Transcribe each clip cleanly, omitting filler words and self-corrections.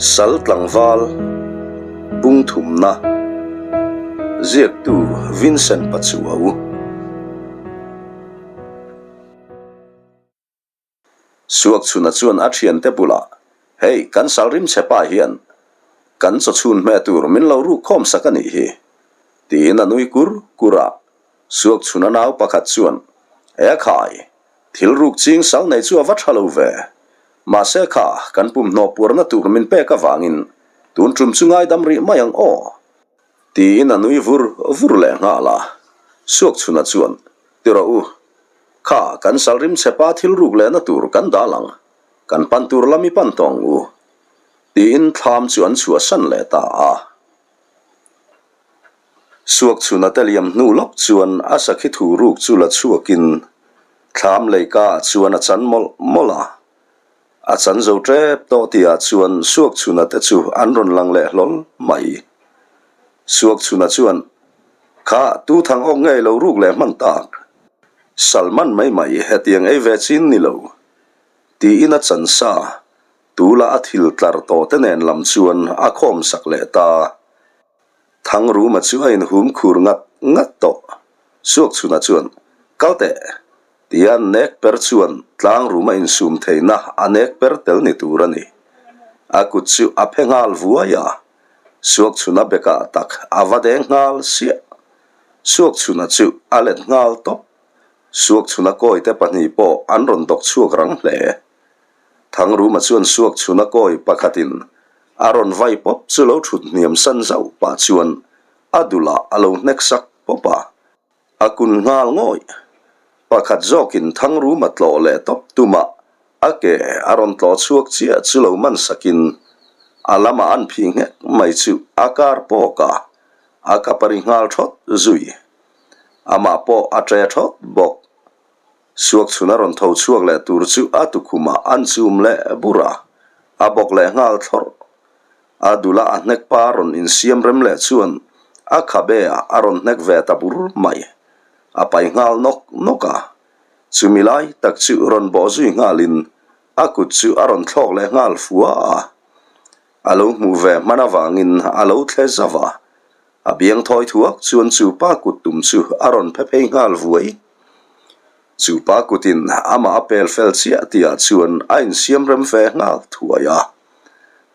Sal tlangval bung thumna ziaktu Vincent Pachuau. Suakchhuna chuan a thiante bulah, Hei, kan sal rimchhe pa hian kan chawchhun hmeh tur min lo ruk khawm sak a nih hi, tiin a nui kur kur a. Suakchhuna nau pakhat chuan, E khai, thil ruk ching sal nei chu a va tha lo ve. Mahse kha, kan pumhnaw puarna tur min pek avangin tun tum chu ngaidam rih mai ang aw, tiin a nui vur vur leh nghal a. Suakchhuna chuan, Ti rawh u, Kha, kan sal rim chhepa thil ruk lehna tur kan dal ang, kan pan tur lam i pan tawh ang u, tiin thlam chu an chhuahsan leh ta a. Suakchhuna te liam hnu lawk chuan a sakhi thu ruk chu la chhuakin thlam leika ah chuan a chan mawlh mawlh a. A chan zo tep tawh tihah chuan Suakchhuna te chu an rawn lang leh hlawl mai. Suakchhuna chuan, Kha, tu thang awk ngei lo ruk leh hman tak? Salman mai mai hetiang ei ve chin ni lo, tiin a chan sa, tula a thil tlar tawh te nen lam chuan a khawm sak leh ta. Thangruma chu a inhum khur ngat ngat tawh. Suakchhuna chuan, Kal teh! tia nek per chuan tlangruma insum theihna a nek per tel ni tur a ni. A kut chu a phe nghal vuai a, Suakchhuna bekah tak a va deng nghal siah. Suakchhuna chu a let nghal tawp. Suakchhuna kawite pahnih pawh an rawn dawk chhuak rang hle. Thangruma chuan Suakchhuna kawi pakhatin a rawn vai pawp chu lo thut hniam san zauh pah chuan a dulah a lo hnek sak pawp a. A kun nghal ngawih. Pakhat zawkin Thangruma tlawh leh tawp tumah a ke a rawn tlawh chhuak chiah chu lo man sakin a lamah an phih nghek mai chu a kar pawk a. A kap a ri nghal thawt zui. Amah pawh a ṭe thawt bawk. Suakchhun a rawn tho chhuak leh tur chu a tukhumah an chum leh bur a, a bawk leh nghal thlawrh. A dula a hnek pa rawn insiam rem leh chuan a khabe ah a rawn hnek ve ta bur mai. A pai nghal nawk nawk a. Chumi lai tak chu rawn bawh zui nghalin a kut chu a rawn thlawk leh nghal fua a. A lo hmuh ve hman avangin a lo thle zauh a, a biang thawi thuak chuan chu pa kut tum chu a rawn phe phei nghal vuai. Chu pa kutin amah a pel fel chiah tihah chuan a insiam rem ve nghal thuai a.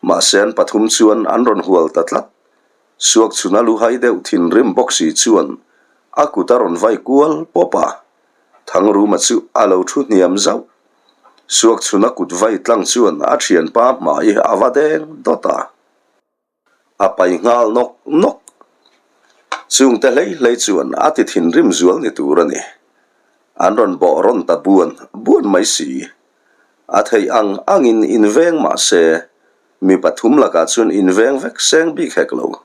Mahse an pathum chuan an rawn hual ta tlat. Suakchhuna luhai deuh thinrim bawk si chuan a kut a rawn vai kual pawp a, Thangruma chu a lo thu hniam zauh. Suakchhuna kut vai tlang chuan a thianpa hmai a va deng dawt a, a pai nghal nawk nawk. Chungte hlei hlei chuan a ti thinrim zual ni tur a ni. An rawn bawh rawn ta buan buan mai si. A theih ang angin inveng mah se, mi pathum lakah chuan inveng vek seng bik hek lo.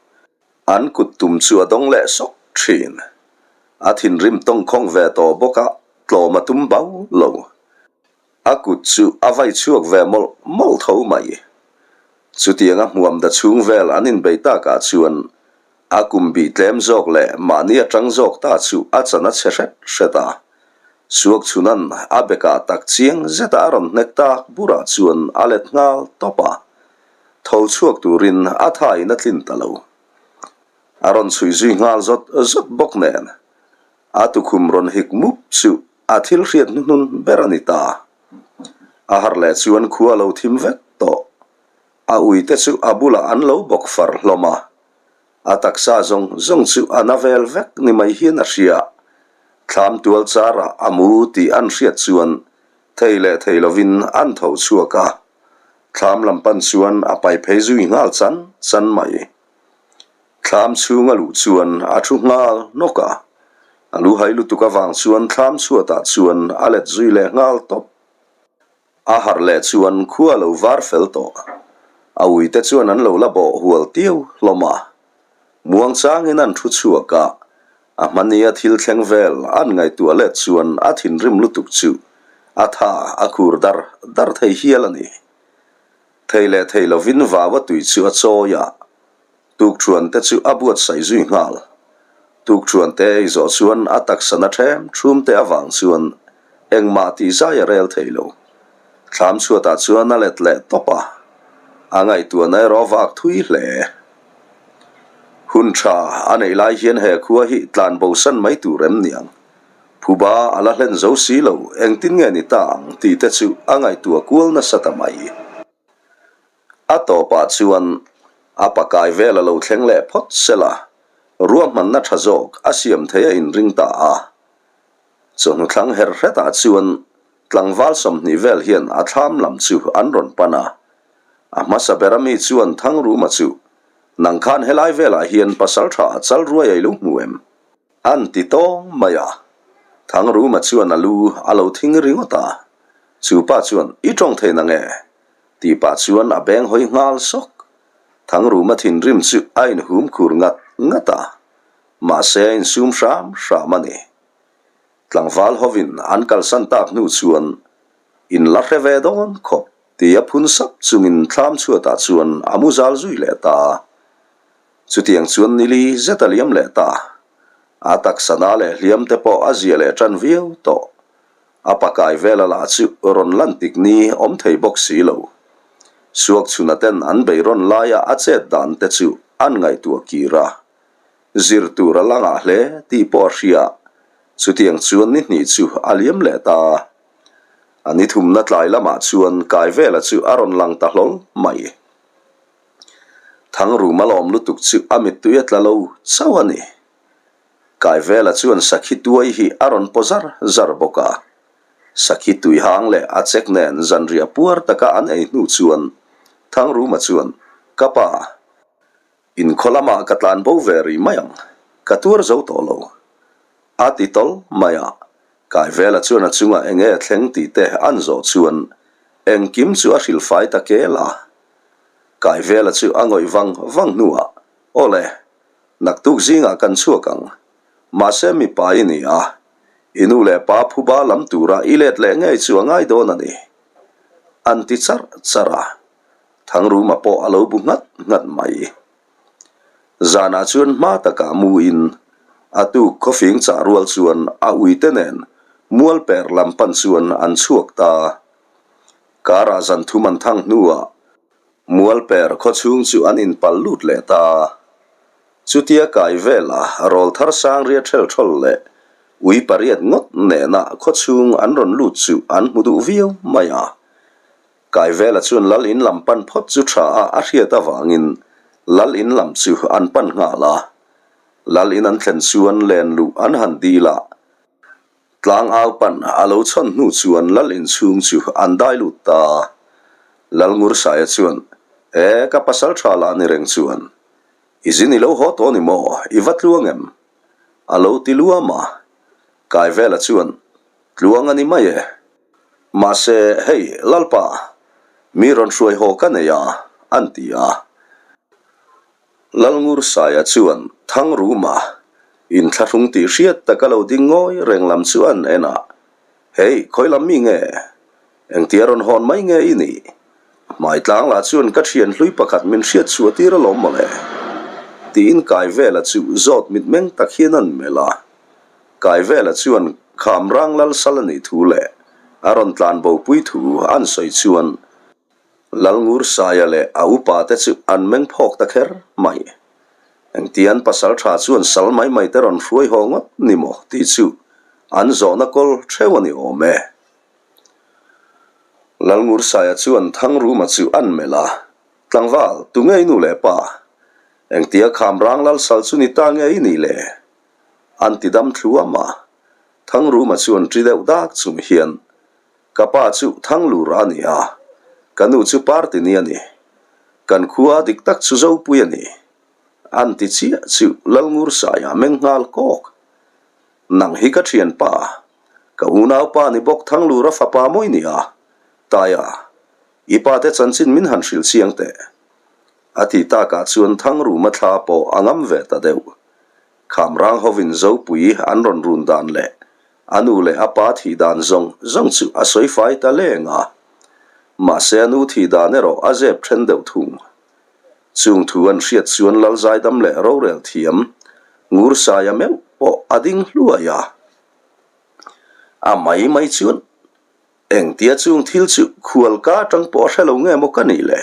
An kut tum chu a dawng leh sawk thin. A thinrim tawngkhawng ve tawh bawk a, tlawm a tum bau lo. A kut chu a vai chhuak ve mawlh mawlh tho mai. Chutiang a hmuam da chhung vel an inbei takah chuan a kum bih tlem zawk leh mahni atang zawk ta chu a chan a chhe hret hret a. Suakchhunan a bekah tak chiang zeta a rawn hnek tak burah chuan a let nghal tawp a. Tho chhuak turin a thain a tlin ta lo. A rawn chhui zui nghal zawt zawt bawk nen a tukhum rawn hik mup chu a thil hriat hnuhnun ber a ni ta. A harh leh chuan khua lo thim vek tawh. A uite chu a bulah an lo bawk far hlawm a. A taksa zawng zawng chu a na vel vek ni mai hian a hria. Thlam tual charah a mu tih an hriat chuan thei leh thei lovin an tho chhuak a. Thlam lam pan chuan a pai phei zui nghal chan chan mai. Thlam chhung a luh chuan a thu nghal nawk a, a lu hai lutuk avang chuan thlam chhuatah chuan a let zui leh nghal tawp. A harh leh chuan khua lo var fel tawh. A uite chuan an lo la bawh hual tiu hlawm a. Muang changin an thu chhuak a, a hmania thil thleng vel an ngaihtuah let chuan a thinrim lutuk chu a tha a khur dar dar thei hial a ni. Thei leh thei lovin vau a tui chu a chawi a, tukṭhuan te chu a buatsaih zui nghal. Tukṭhuan te ei zawh chuan a taksa na ṭhem ṭhum te avang chuan engmah tih zai a rel thei lo. Thlam chhuatah chuan a let leh tawp a. A ngaihtuahna erawh a vak thui hle. Hun tha a neih lai hian he khua hi tlan bosan mai tur em niang? Phuba a la hlen zo si lo, engtin nge ni ta ang tih te chu a ngaihtuah kual nasa ta mai. A tawpah chuan a pakai vel a lo thleng leh phawt sela, ruahmanna tha zawk a siam thei a inring ta a. Chawhnu thlang her hretah chuan tlangval 20 vel hian a thlam lam chu an rawn pan a. A hmasa ber ami chuan Thangruma chu, Nang khan helai velah hian pasal tha chal ruai a i lo hmu em? An ti tawng mai a. Thangruma chuan a lu a lo thing ringawt a. Chu pa chuan, I tawng thei na nge? Tih pah chuan a beng hawi nghal sawk. Thangruma thinrim chu a inhum khur ngat ngat a. Mahse a insum hram hram a ni. Tlangval hovin an kalsan tak hnu chuan in la hre ve dawn khawp tia phun sap chungin thlam chhuatah chuan a mu zal zui leh ta. Chutiang chuan nili zet a liam leh ta. A taksa na leh hliam te pawh a zia leh tan viau tawh. A pakai vela lah chu rawn lan tik ni awm thei bawk si lo. Suak chhuna ten an bei rawn laia a chet dan te chu an ngaihtuah kir a. Zir tur a la ngah hle tih pawh a hria. Chutiang chuan ni hnih chu a liam leh ta. A ni thumna tlai lamah chuan Kaivela chu a rawn lang ta hlawl mai. Thangruma lawm lutuk chu a mittui a tla lo chauh a ni. Kaivela chuan sakhi tuai hi a rawn paw zar zar bawk a. Sakhi tui hang leh a chek nen zanriah puar taka an ei hnu chuan Thangruma chuan, Ka pa, Inkhaw lamah ka tlan bo ve rih mai ang, ka tuar zo tawh lo. A ti tawlh mai a, Kaivela chuan a chungah eng nge thleng tih te an zawh chuan engkim chu a hrilh fai ta kel a. Kaivela chu a ngawih vang vang hnuah, Aw le, naktuk zingah kan chhuak ang. Mahse mipa i ni a, i nu leh pa phuba lam tura i let leh ngei chu a ngai dawn a ni. An ti charh charh a. Thangruma pawh a lo bu nghat nghat mai. Zanah chuan hma takah muin a tuk khawfing chah rual chuan a uite nen mualper lam pan chuan an chhuak ta. Karah zan thum an thang hnuah mualper khawchhung chu an inpal lut leh ta. Chutia kai vela rawlthar sangria ṭhel ṭhawl leh ui pariat ngawt nena khawchhung an rawn lut chu an hmu duh viau mai a. Kaivela chuan lal in lam pan phawt chu tha a a hriat avangin lal in lam chu an pan nghal a. Lal in an thlen chuan len luh an han dil a, tlang au pan a lo chhawn hnu chuan lal in chhung chu an dai lut ta. Lal Ngursaia chuan, E, ka pasal tha lah ni reng chuan, i zin i lo haw tawh ni maw, i va tluang em? A lo ti luam a. Kaivela chuan, Tluang a ni mai e. Mahse, hei, Lalpa, mi rawn hruai haw ka nei a, an ti a. Lalngursaia chuan Thangruma inthlahrung tih hriat taka lo ding ngawi reng lam chu an en a, Hei, khawi lam mi nge? Engtia rawn hawn mai nge i nih? Hmai tlang lah chuan ka thian hlui pakhat min hriat chhuah tir alawm mawle, tiin Kaivela chu zawt mitmeng tak hian an melh a. Kaivela chuan Khamrang Lalsal a nih thu leh a rawn tlan bopui thu an sawi chuan Lalngursaia leh a upa te chu an meng phawk ta kher mai. Engtian pasal tha chuan sal mai mai te rawn hruai haw ngawt ni maw tih chu an zawhna kawl theuh a ni awm e. Lalngursaia chuan Thangruma chu an melh a, Tlangval, tunge i nu leh pa? Engtia Khamrang Lalsal chu ni ta nge i nih le? An ti dam thluam a, Thangruma chuan ṭi deuh dak chung hian, Ka pa chu Thanglura a ni a, ka nu chu Partini a ni. Kan khua dik tak chu Zopui a ni. An ti chiah chu Lalngursaia meng nghal kawk. Nang hi ka ṭhianpa, ka unaupa ni bawk Thanglura fapa mawi ni a, Taia, i pa te chanchin min han hrilh chiang teh. A ti takah chuan Thangruma thla pawh a ngam ve ta deuh. Khamrang hovin Zopui an rawn run dan leh a nu leh a pa thih dan zawng zawng chu a sawi fai ta leng a. Mahse a nu thih dan erawh a zep then deuh thung. Chung thu an hriat chuan Lal Zaidam leh rorel thiam Ngursaia meuh pawh a ding hluai a. A mai mai chuan Engtia chung thil chu khual ka atang pawh a hre lo nge maw ka nih le?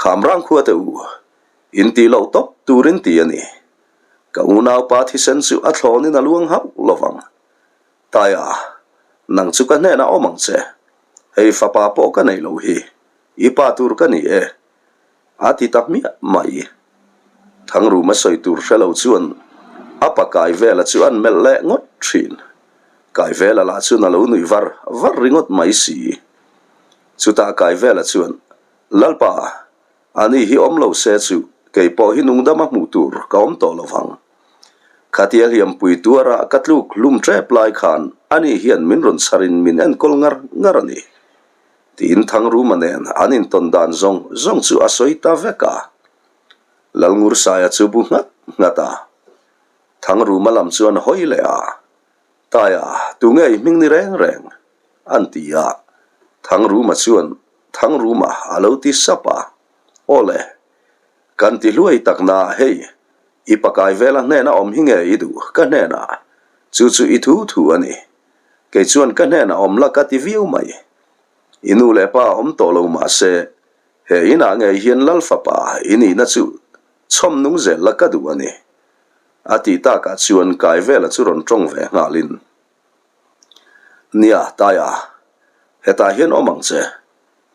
Khamrang khua te u, in tih loh tawp turin ti a ni. Ka unaupa thisen chu a thlawnin a luang hauh lovang. Taia, nang chu ka hnenah awm ang che. Hei fapa pawh ka nei lo hi, i pa tur ka ni e. A ti ta hmiah mai. Thangruma sawi tur hre lo chuan a pa Kaivela chu an melh leh ngawt thin. Kaivela lah chuan a lo nuih var var ringawt mai si. Chutah Kaivela chuan, Lalpa, ani hi awm lo se chu kei pawh hi nungdama hmuh tur ka awm tawh lo vang. Khatia hliampui tuara ka tluk hlum tep lai khan ani hian min rawn chharin min enkawl ngar ngar a ni. Tiin Thangruma nen an intawn dan zawng zawng chu a sawi ta vek a. Lalngursaia chu bu nghat nghat a. Thangruma lam chuan hawi leh a, Taia, tunge i hming ni reng reng? an ti a. Thangruma chuan Thangruma a lo ti sap a, Aw le, kan ti hluai tak na hei, i pakai vela hnena awm hi nge i duh ka hnenah? Chu chu i thu thu a ni. Kei chuan ka hnenah awm la ka ti viau mai. I nu leh pa awm tawh lo mah se, he inah ngei hian Lal fapa i nihna chu chhawm nung zel la ka duh a ni. A tih takah chuan Kaivela chu rawn tawng ve nghalin, Nia, Taia, hetah hian awm ang che.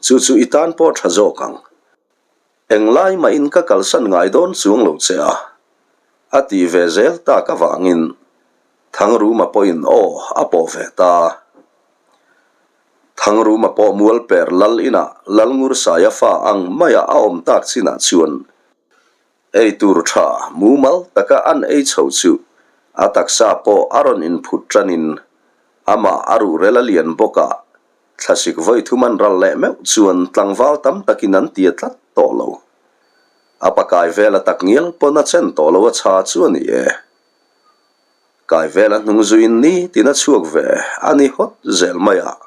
Chu chu i tan pawh tha zawk ang. Englai mahin ka kalsan ngai dawn chuang lo che a, a ti ve zel tak avangin Thangruma pawhin aw a pawh ve ta. Thangruma pawh mualper lal inah Lalngursaia fa ang maia a awm tak chinah chuan ei tur tha mumal taka an ei chho chu a taksa pawh a rawn inphut tanin amah a ruhrel a lian bawk a, Thlasik vawi thum an ral leh meuh chuan tlangval tam takin an tia tlat tawh lo. A pa kai vela tak ngial pawn a chen tawh lo a chha chu a ni e. Kai vela hnung zuiin ni tin a chhuak ve a ni hawt zel mai a.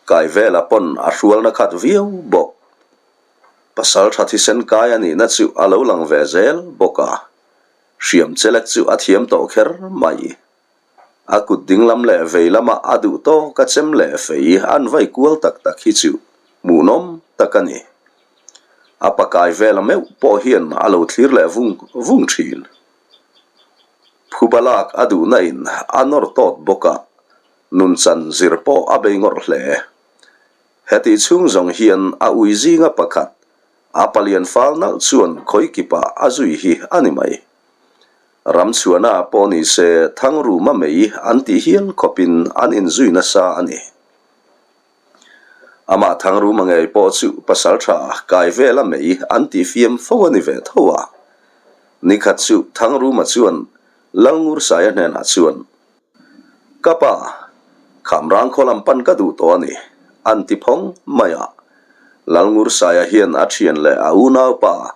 Kai vela pawn a hrualna khat viau bawk. Pasal tha thisen kai a nihna chu a lo lang ve zel bawk a. Hriam chelek chu a thiam tawh kher mai. A kut dinglam leh vei lama a duh tawk a chem leh fei an vai kual tak tak hi chu hmuhnawm tak a ni. A pakai vela meuh pawh hian a lo thlir leh vung vung thin. Phuba lak a duhna in a nawr tawt bawk a, nunchan zir pawh a bei ngawrh hle. Hetih chhung zawng hian a ui zinga pakhat, a palian fal nalh chuan khawikipah a zui hi a ni mai. Ramchhuana pawh ni se Thangruma mei an tih hial khawpin an inzui nasa a ni. Amah Thangruma ngei pawh chu pasaltha kai vela mei an tih fiam fo a ni ve tho a. Nikhat chu Thangruma chuan Lalngursaia hnenah chuan, Ka pa, Khamrang khaw lam pan ka duh tawh a ni, an ti phawng mai a. Lalngursaia hian a thian leh a unaupa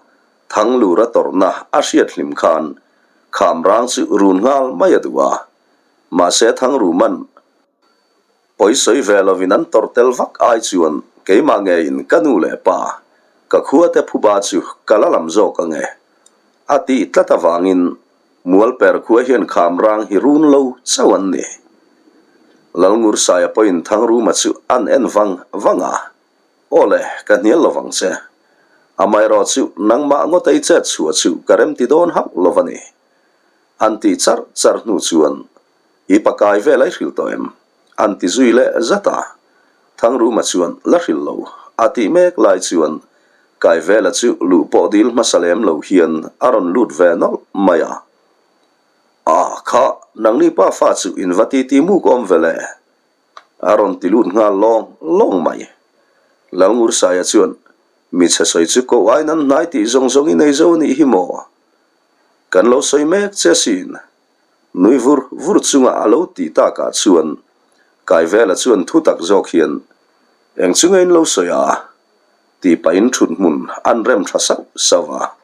Thanglura tawrhna a hriat hlim khan Khamrang chu run nghal mai a duh a, mahse Thangruman pawi sawi ve lovin an tawrh tel vak ai chuan keimah ngeiin ka nu leh pa ka khuate phuba chu ka la lam zawk ange a tih tlat avangin Mualper khua hian Khamrang hi run lo chauh an ni. Lalngursaia pawhin Thangruma chu an en vang vang a. Aw le, ka hnial lo vang che. Amaherawh chu nangmah ngawt ei chet chhuah chu ka remti dawn hauh lo va ni. An tih char char hnu chuan i pakai vel ai hrilh tawh em? An ti zui leh zat a. Thangruma chuan la hrilh lo a tih mek lai chuan Kaivela chu luh pawh dil hmasa lem lo hian a rawn lut ve nawlh mai a. A, kha, nangni pa fa chu in va titi muk awm ve le. A rawn ti lut nghal lawng lawng mai. Lalngursaia chuan, Mi chhe sawi chu koh aiin an hnai tih zawng zawng i nei zo a nih hi maw? Kan lo sawi mek che asin. Nui vur vur chunga a lo tih takah chuan Kaivela chuan thu tak zawk hian, Eng chu nge in lo sawi a? tih pahin thut hmun an rem tha sauh sauh a.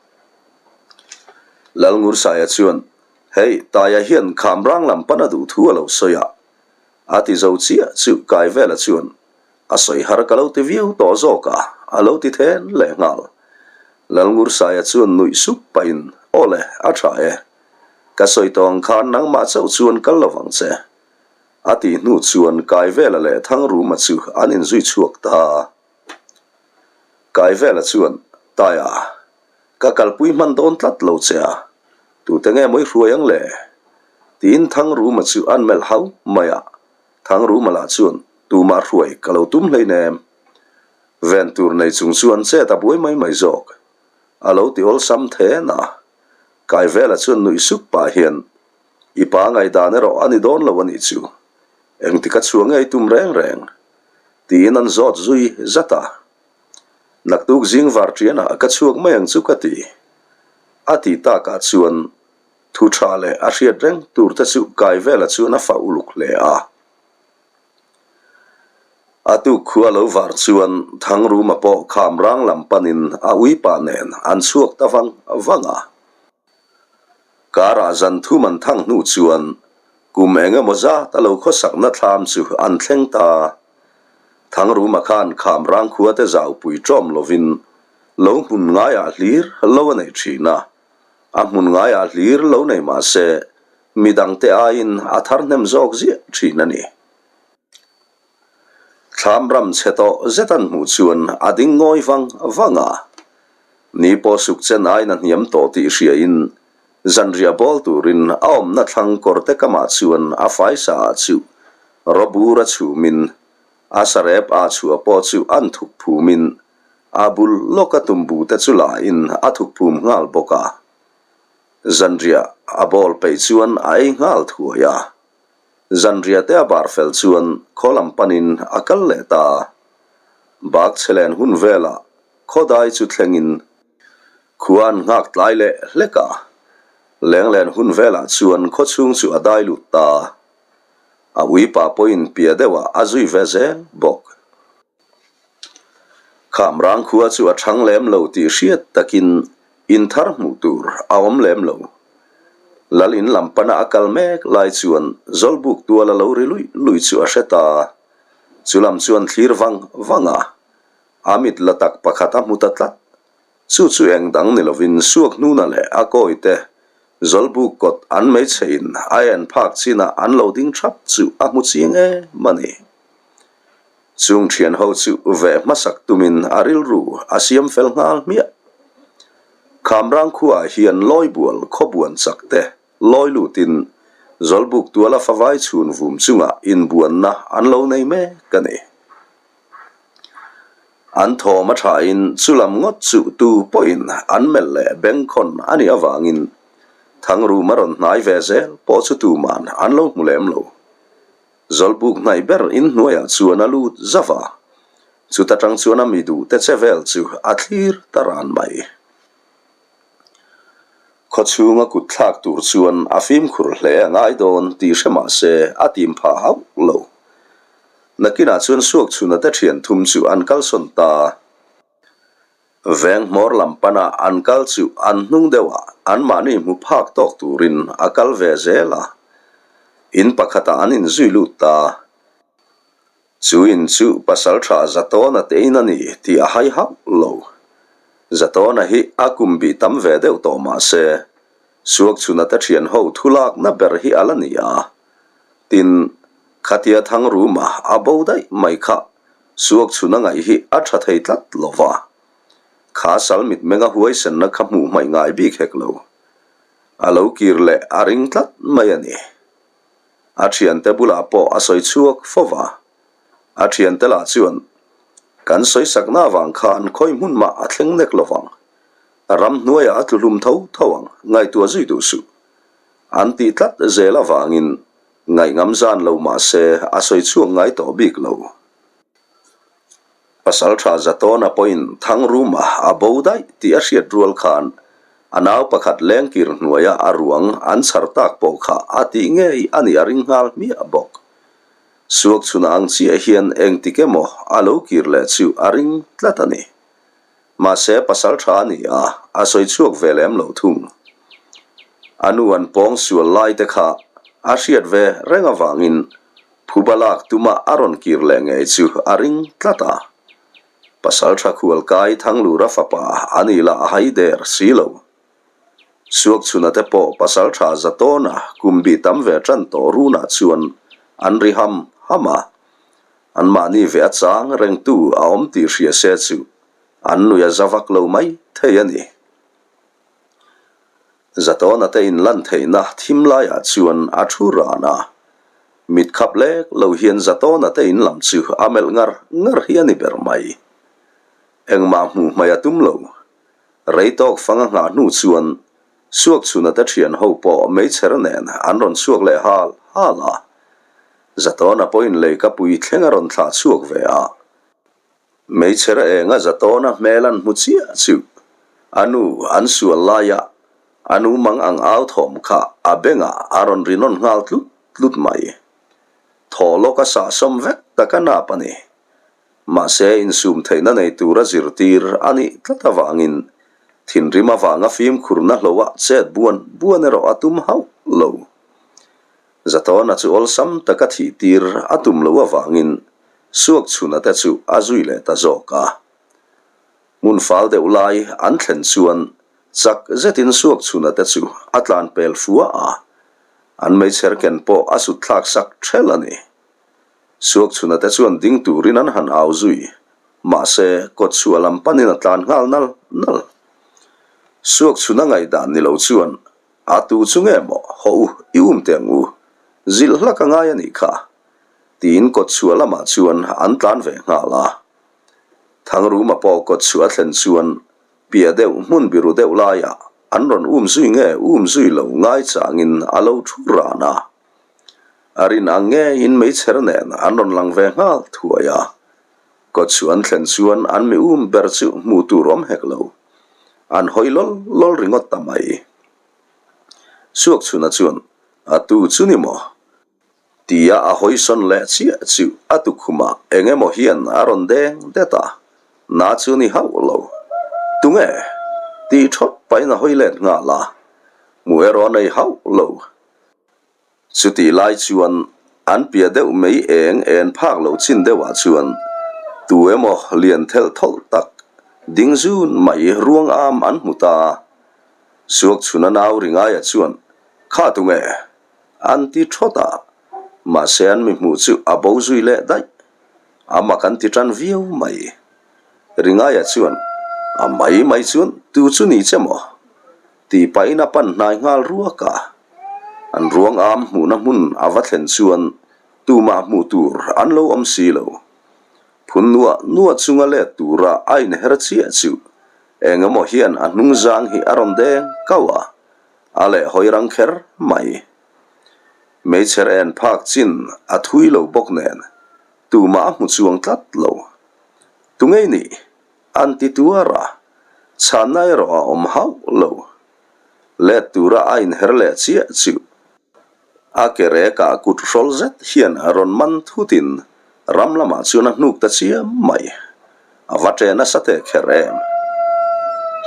Lalngursaia chuan, Hei, Taia hian Khamrang lam pan a duh thu a lo sawi a, A ti zo chiah chu Kaivela chuan a sawi har ka lo ti viau tawh zawk a, a lo ti then leh nghal. Lalngursaia chuan nuih sup pahin, Aw le, a tha e. Ka sawi tawh ang khan nangmah chauh chuan kal lo vang che. A tih hnu chuan Kaivela leh Thangruma chu an inzui chhuak ta. Kaivela chuan, Taia, ka kalpui hman dawn tlat lo che a, tute nge maw i hruai ang le? Tiin Thangruma chu an melh hau mai a, Thangruma lah chuan, Tumah hruai ka lo tum hleinem. Ven tur nei chung chuan chet a buai mai mai zawk. A lo ti awlsam then a. Kaivela chuan nuih sup pah hian, I pa ngaihdan erawh a ni dawn lo a nih chu. Engtik a chhuah ngei tum reng reng? Tiin an zawt zui zat a. Naktuk zing var ṭianah ka chhuak mai ang chu ka ti. A ti takah chuan thu ṭha leh a hriat reng tur te chu Kaivela chuan a fah uluk hle a. A tuk khua lo var chuan Thangruma pawh kham rang lam panin a uipa nen an chhuak ta vang vang a. Karah zan thum an thang hnu chuan kum eng emaw zat a lo khawsakna thlam chu an thleng ta. Thangruma khan kham rang khua te zaupui ṭawm lovin lo hmun ngaiah hlir lo a nei ṭhin a. A hmun ngaiah hlir lo nei mah se midangte aiin a thar hnem zawk ziah ṭhin a ni. Thlam ram chhe tawh zet an hmuh chuan a ding ngawi vang vang a. Ni pawh suk chen aiin a hniam tawh tih hriain zanriah bawl turin a awmna thlang kawrte kamah chuan a faisa ah chu rawbur a chhumin a sarep ah chhuah pawh chu an thuk phumin a bul lawka tumbu te chu lain a thuk phum nghal bawk a. Zanriah a bawl peih chuan a ei nghal thuai a. Zanriah te a bar fel chuan khaw lam panin a kal leh ta a. Bak chhe len hun velah khaw dai chu thlengin khua an nghak tlai leh hlek a. Lenglen hun velah chuan khaw chhung chu a dai lut ta a. A uipa pawhin piah deuhah a zui ve zel bawk. Khamrang khua chu a thang lem lo tih hriat takin in thar hmuh tur a awm lem lo. Lal in lam pana a kal mek lai chuan Zawlbuk tual a lo ri luih luih chu a hre ta. Chu lam chuan thlir vang vang a, a mit la tak pakhat a hmu ta tlat. Chu chu eng dang ni lovin suak hnuna leh a kawi te Zawlbuk kawt an hmeichhe in a en phak chinah an lo ding thap chu a hmu chiang em a ni. Chung thian ho chu ve hmasak tumin a rilru a siam fel nghal hmiah. Khamrang khuaah hian Lawibual khawbuan chak te lawi lutin Zawlbuk tuala favai chhun vum chungah inbuanna an lo nei mek a ni. An thawm a thain chulam ngawt chu tu pawhin an melh leh bengkhawn a nih avangin Thangruma rawn hnai ve zel pawh chu tuman an lo hmu lem lo. Zawlbuk hnaih ber inhnuaiah chuan a lut zauh a, chuta tang chuan a mi duhte che vel chu a thlir ta ran mai. Khawchhunga kut thlak tur chuan a fimkhur hle a ngai dawn tih hre mah se a tim phah hauh lo. Nakinah chuan Suakchhuna te thian thum chu an kalsawn ta. Veng hmawr lam pana an kal chu an hnung deuhah anmahni hmu phak tawk turin a kal ve zel a. In pakhatah an inzui lut ta. Chu in chu pasal tha Zatawna te in a ni tih a hai hauh lo. Zatawna hi a kum bih tam ve deuh tawh mah se, Suakchhuna te thian ho thulakna ber hi a la ni a. Tin, khatia Thangruma a bo daih mai kha Suak chhun a ngaih hi a tha thei tlat lo va. Kha sal mitmenga huaisenna kha hmuh hmaih ngai bik hek lo. A lo kir leh a ring tlat mai a ni. A thiante bulah pawh a sawi chhuak fo va. A thiante lah chuan, Kan sawi sakna avang khan khawi hmun mah a thleng nek lo vang. Ramhnuaiah a tlu hlum tho tho ang, ngaihtuah zui duh suh. An tih tlat zel avangin Ngaihngam zan lo mah se a sawi chhuak ngai tawh bik lo. Pasaltha Zatawna pawhin Thangruma a bo daih tih a hriat rual khan a nau pakhat lengkir hnuaia a ruang an chhar tak pawh kha a tih ngei a nih a ring nghal hmiah bawk. Suakchhuna ang chiah hian engtik emaw a lo kir leh chu a ring tlat a ni. Mahse pasal tha a ni a, a sawi chhuak ve lem lo thung. A nu an pawng sual lai te kha a hriat ve reng avangin phuba lak tuma a rawn kir leh ngei chu a ring tlat a. Pasal tha khual kai Thanglura fapa a ni lah a hai der si lo. Suakchhuna te pawh pasal tha Zatawna kum bih tam ve tan tawh runah chuan an ri ham ham a. Anmahni ve a chang rengtu a awm tih hria se chu. An nui a za vak lo mai thei a ni. Zatawna te inlan theihna thim laiah chuan a thu ran a. Mit khap lek lo hian Zatawna te inlam chu a melh ngar ngar hi a ni ber mai. Engmah hmuh hmai a tum lo. Rei tawk fang a nghah hnu chuan Suakchhuna te thian ho pawh meichher nen an rawn chhuak leh hal hal a. Zatawna pawhin leika pui thleng a rawn thlah chhuak ve a. Meichher enga Zatawna hmel an hmu chiah chu a nu an sual laia a nu mang ang au thawm kha a bengah a rawn ri nawn nghal tlut tlut mai. Thaw lawk a sahsawm vek tak a nap a ni. Mahse, insum theihna nei tura zirtir a nih tlat avangin thinrim avanga fimkhurna hloa chet buan buan erawh a tum hauh lo. Zatawna chu awlsam taka thih tir a tum loh avangin Suakchhuna te chu a zui leh ta zawk a. Hmun fal deuh lai an thlen chuan chak zetin Suakchhuna te chu a tlan pel fua a, an meichher ken pawh a sut thlak sak ṭhelh a ni. Suakchhuna te chuan ding turin an han au zui. Mahse, kawtchhuah lam panin a tlan nghal nal nal. Suakchhuna ngaihdan ni lo chuan, A tu chu nge maw? Haw u, i um teh ang u. Zilh hlak a ngai a nih kha. Tiin kawtchhuah lamah chuan an tlan ve nghal a. Thangruma pawh kawtchhuah a thlen chuan piah deuh hmun biru deuh laiah an rawn um zui nge um zui lo ngaichangin a lo thu ran a. A rin ang ngeiin meichher nen an rawn lang ve nghal thuai a. Kawtchhuah an thlen chuan an mi um ber chu hmuh tur awm hek lo. An hawi lawl lawl ringawt ta mai. Suakchhuna chuan, A tu chu ni maw? Tia a hawi sawn leh chiah chu a tukhumah eng emaw hian a rawn deng det a. Na chu ni hauh lo. Tunge? Tih thawt pahin a hawi let nghal a. Hmuh erawh a nei hauh lo. Chutih lai chuan an piah deuh mai eng en phak lo chin deuhah chuan tu emaw lian thelh thawlh tak ding zun mai ruang am an hmu ta a. Suakchhuna nau ringaia chuan, Kha tunge? an ti thawt a, mahse an mi hmuh chu a bo zui leh daih. A mak an ti tan viau mai. Ringaia chuan, A mai mai chuan tu chu ni che maw? Tih pahin a pan hnai nghal ruak a. An ruang am hmuhna hmun a va thlen chuan tumah hmuh tur an lo awm si lo. Phun nuah nuah chunga let tura a inher chiah chu eng emaw hian a hnung zang hi a rawn deng kau a, a leh hawi rang kher mai. Meichher en phak chin a thui lo bawk nen tumah a hmu chuang tlat lo. Tungei nih? An ti tuar a, chhanna erawh a awm hauh lo. Let tura a inher leh chiah chu a ke rekah kut hrawl zet hian rawn man thutin ram lamah chuan a hnuk ta chiam mai. A va ṭe nasa teh kher em.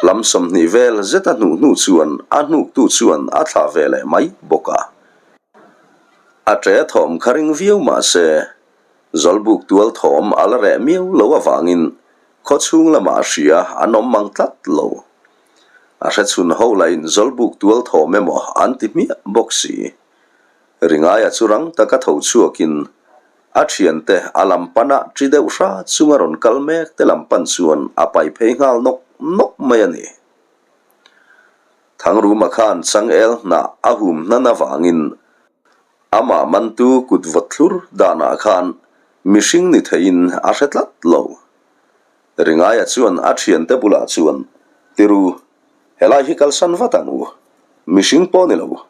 Hlam 20 vel zet a hnuh hnu chuan a hnuktu chuan a thlah ve leh mai bawk a. A ṭe thawm kha ring viau mah se Zawlbuk tual thawm a la reh miau lo avangin khaw chhung lamah a hria an awm mang tlat lo. A hrechhun ho lahin Zawlbuk tual thawm emaw an ti hmiah bawk si. Ringaia chu rang taka tho chhuakin a thiante a lam pana ṭi deuh hra chunga rawn kal mek te lam pan chuan a pai phei nghal nawk nawk mai a ni. Thangruma khan changel hnah a hum hnan avangin Amah mantu kut vawt thlur danah khan mihring ni theiin a hre tlat lo. Ringaia chuan a thiante bulah chuan, Tiru, helai hi kalsan vat ang u. Mihring pawh ni lo,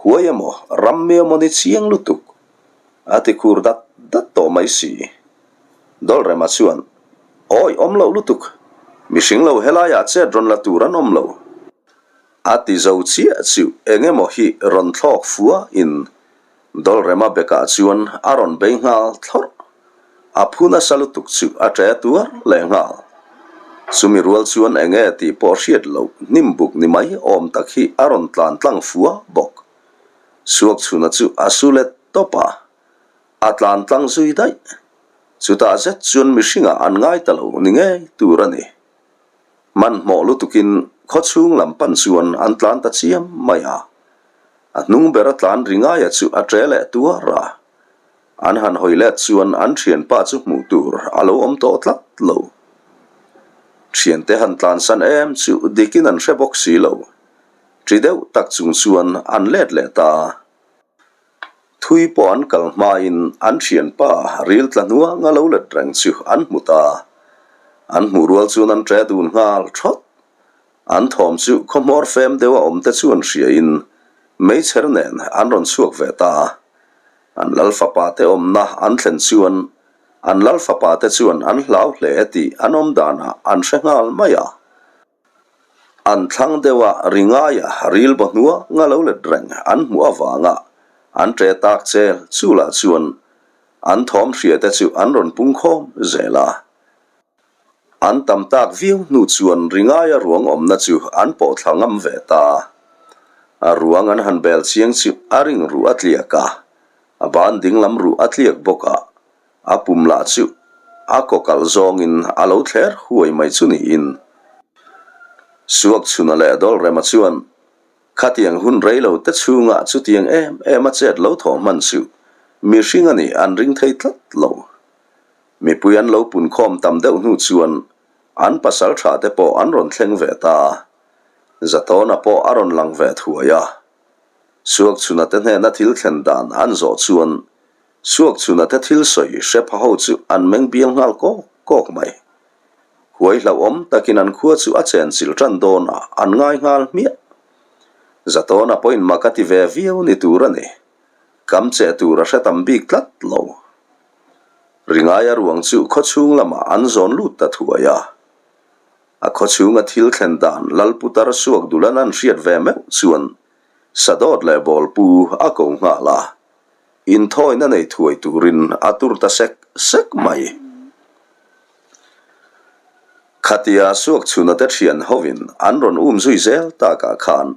huai emaw, ram mi emaw ni chiang lutuk. A ti khur dat dat tawh mai si. Dawlrema chuan, Awi, awm loh lutuk. Mihring lo helaiah chet rawn la tur an awm lo. A ti zo chiah chu eng emaw hi rawn thlawk fua in Dawlrema bekah chuan a rawn bei nghal thlawrh. A phu nasa lutuk chu a ṭe tuar leh nghal. Chumi rual chuan eng nge tih pawh hriat loh hnim buk ni mai awm tak hi a rawn tlan tlang fua bawk. Suakchhuna chu a su let tawp a, a tlan tlang zui daih. Chutah zet chuan mihringah an ngai ta lo ni ngei tur a ni. Hmanhmawh lutukin khawchhung lam pan chuan an tlan ta chiam mai a. A hnung bera tlan ri ngaia chu a ṭe leh tuar a. An han hawi let chuan an ṭhianpa chu hmuh tur a lo awm tawh tlat lo. Thiante han tlansan em chu dikin an hre bawk si lo. Ṭi deuh tak chung chuan an let leh ta. Thui pawh an kal hmain an thianpa ril tla hnuang a lo let reng chu an hmu ta. An hmuh rual chuan an ṭe dun nghal ṭhawt. An thawm chu khawhmawr fem deuh a awm te chuan hriain meichher nen an rawn chhuak ve ta. An lal fapa te awmna an thlen chuan an lal fapa te chuan an hlau hle tih an awm danah an hre nghal mai a. An thlang deuh a ri ngaia ril baw hnuang a lo let reng an hmuh avanga an ṭe tak chel chu lah chuan an thawm hria te chu an rawn pung khawm zel a. An tam tak viau hnu chuan ri ngaia ruang awmna chu an pawh thla ngam ve ta. A ruang an han bel chiang chu a ring ruh a tliak a, a ban dinglam ruh a tliak bawk a. A pum lah chu a kaw kalh zawngin a lo thler huai mai chu niin. Suakchhuna leh Dawlrema chuan khatiang hun rei lo te chhungah chutiang em em a chet lo thawh hman chu mihring a nih an ring thei tlat lo. Mipui an lo punkhawm tam deuh hnu chuan an pasal tha te pawh an rawn thleng ve ta. Zatawna pawh a rawn lang ve thuai a. Suakchhuna te hnena thil thlen dan an zawh chuan Suakchhuna te thil sawi hre pha ho chu an meng bial nghal kawk kawk mai. Huai hlauhawm takin an khua chu a chenchilh tan dawn a, an ngai nghal hmiah. Zatawna pawhin mak a ti ve viau ni tur a ni. Kam cheh tur a hre tam bik tlat lo. Ringaia ruang chu khawchhung lamah an zawn lut ta thuai a. A khawchhunga thil thlen dan Lalputar Suakdulan an hriat ve meuh chuan Sadawt leh Bawlpu a ko nghal a. Inthawina nei thuai turin a tur ta sek sek mai. Khatia Suakchhuna te thian hovin an rawn um zui zel takah khan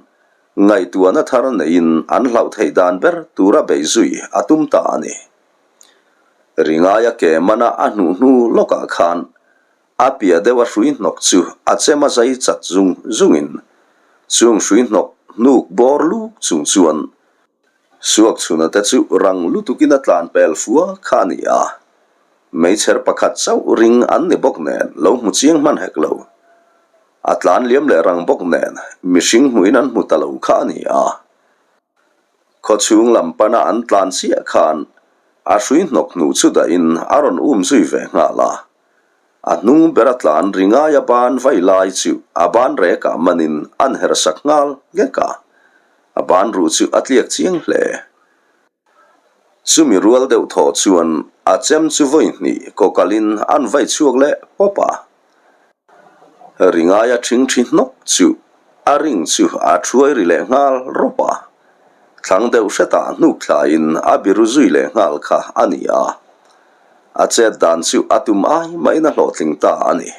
ngaihtuahna thar neiin an hlauh theih dan ber tura bei zui a tum ta a ni. Ringaia ke mana a hnuh hnu lawkah khan a piah deuh a hrui hnawk chu a chem a zai chat zung zungin chung hrui hnawk hnuk bawr luk chung chuan Suakchhuna te chu rang lutukin a tlan pel fua kha a ni a, meichher pakhat chauh ring an ni bawk nen lo hmu chiang hman hek lo. A tlan liam leh rang bawk nen mihring hmuhin an hmu ta lo kha a ni a. Khawchhung lam pana an tlan chiah khan a hrui hnawk hnuh chu dahin a rawn um zui ve nghal a. A hnung ber a tlan ri ngai a ban vai lai chu a ban rekah manin an her sak nghal nghek a. A ban ruh chu a tliak chiang hle. Chumi rual deuh thaw chuan a chem chu vawi hnih kawkalin an vai chhuak leh pawp a. Ri ngaia ṭhingṭhi hnawk chu a ring chu a ṭhuai ri leh nghal rawp a. Thlang deuh hretah hnuk thlaiin a biru zui leh nghal kha a ni a. A chet dan chu a tum ai maiin a hlawhtling ta a ni.